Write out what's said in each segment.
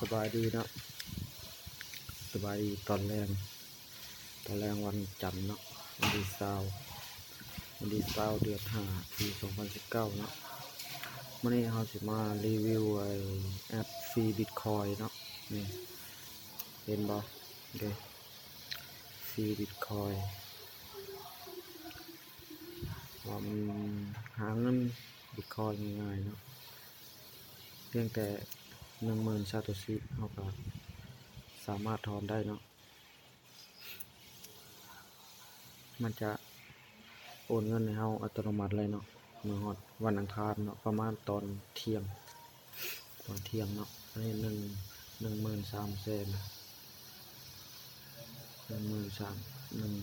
ສະບາຍດີເນາະ ສະບາຍດີຕອນແລງ ຕອນແລງວັນຈັນເນາະ ວັນທີຊາວ ວັນທີຊາວ ເດືອນຫ້າ ປີສອງພັນສິບເກົ້າເນາະ. ມື້ນີ້ເຮົາຊິມາຣີວິວໄອ້ແອັບຟຣີບິດຄອຍເນາະ ນີ້ ເຫັນບໍ່ເດ້ ຟຣີບິດຄອຍ ວ່າມັນຫາເງິນບິດຄອຍງ່າຍໆເນາະ ພຽງແຕ່ໜຶ່ງໝື່ນຊາໂຕຊິ ເຮົາກໍສາມາດຖອນໄດ້ເນາະ. ມັນຈະໂອນເງິນໃຫ້ເຮົາອັດຕະໂນມັດເລີຍເນາະ ເມື່ອຮອດວັນອັງຄານເນາະ ປະມານຕອນທ່ຽງ ຕອນທ່ຽງເນາະ. ອັນນີ້ໜຶ່ງ ໜຶ່ງໝື່ນສາມແສນ ໜຶ່ງໝື່ນສາມ ໜຶ່ງ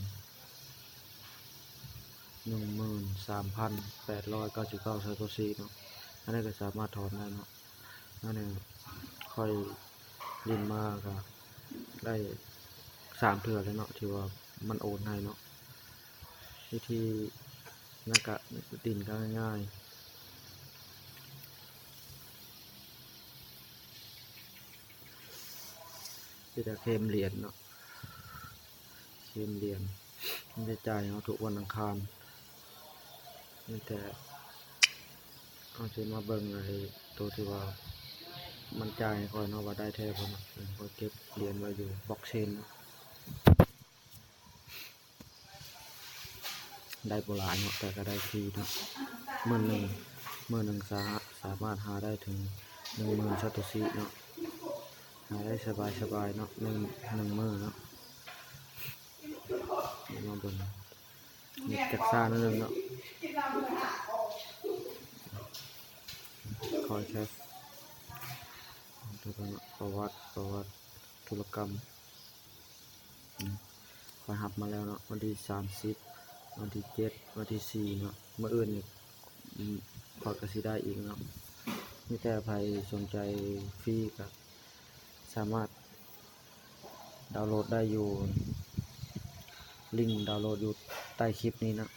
ໜຶ່ງໝື່ນສາມພັນແປດຮ້ອຍເກົ້າສິບເກົ້າຊາໂຕຊິເນາະ. ອັນນີ້ກໍສາມາດຖອນໄດ້ເນາະ. ອັນນີ້ຂ້ອຍຫຼິ້ນມາກໍໄດ້ສາມເທື່ອແລ້ວເນາະ ທີ່ວ່າມັນໂອນໃຫ້ເນາະ. ວິທີນັ້ນກະຫຼິ້ນກໍງ່າຍໆ ມີແຕ່ເຄມຫຼຽນເນາະ ເຄມຫຼຽນ ມັນຈະຈ່າຍໃຫ້ເຮົາທຸກວັນອັງຄານ. ມີແຕ່ເຮົາຊິມາເບິ່ງໄອ້ໂຕທີ່ວ່າມັນຈ່າຍໃຫ້ຂ້ອຍເນາະ ວ່າໄດ້ແທ້ບໍ່ເນາະ. ຂ້ອຍເກັບຫຼຽນໄວ້ຢູ່ບລັອກເຊນເນາະ. ໄດ້ບໍ່ຫຼາຍເນາະ ແຕ່ກໍໄດ້ຟຣີເນາະ. ມື້ໜຶ່ງ ມື້ໜຶ່ງສາ ສາມາດຫາໄດ້ເຖິງໜຶ່ງໝື່ນຊາໂຕຊິເນາະ ຫາໄດ້ສະບາຍໆເນາະ ໜຶ່ງ ໜຶ່ງມື້ເນາະ. ມາເບິ່ງ ເນັດຈັກຊ້າໜ້ອຍໜຶ່ງເນາະ. ຄອຍແຄຊ ປະຫວັດ ປະຫວັດທຸລະກຳ ອືມ ຂ້ອຍຮັບມາແລ້ວເນາະ ວັນທີສາມສິບ ວັນທີເຈັດ ວັນທີສີ່ເນາະ. ມື້ອື່ນນີ້ ອືມ ຂ້ອຍກໍຊິໄດ້ອີກເນາະ. ມີແຕ່ໃຜສົນໃຈຟຣີກໍສາມາດດາວໂຫຼດໄດ້ຢູ່ ລິງດາວໂຫຼດຢູ່ໃຕ້ຄລິບນີ້ເນາະ.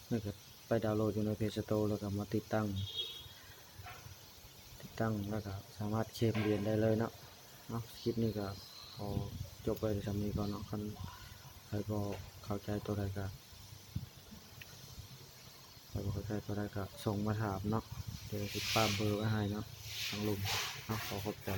ແລ້ວກໍໄປດາວໂຫຼດຢູ່ໃນເພລສະໂຕ ແລ້ວກໍມາຕິດຕັ້ງ ຕິດຕັ້ງ ແລ້ວກໍສາມາດເຄມຫຼຽນໄດ້ເລີຍເນາະ. ເອົາ ຄລິບນີ້ກໍຂໍຈົບໄວ້ສ່ຳນີ້ກ່ອນເນາະ. ຄັນໃຜບໍ່ເຂົ້າໃຈຕົວໃດກໍ ໃຜບໍ່ເຂົ້າໃຈຕົວໃດກໍສົ່ງມາຖາມເນາະ ດຽວຊິປາມເບີໄວ້ໃຫ້ເນາະ ທາງລຸ່ມເນາະ. ຂໍຂອບໃຈ.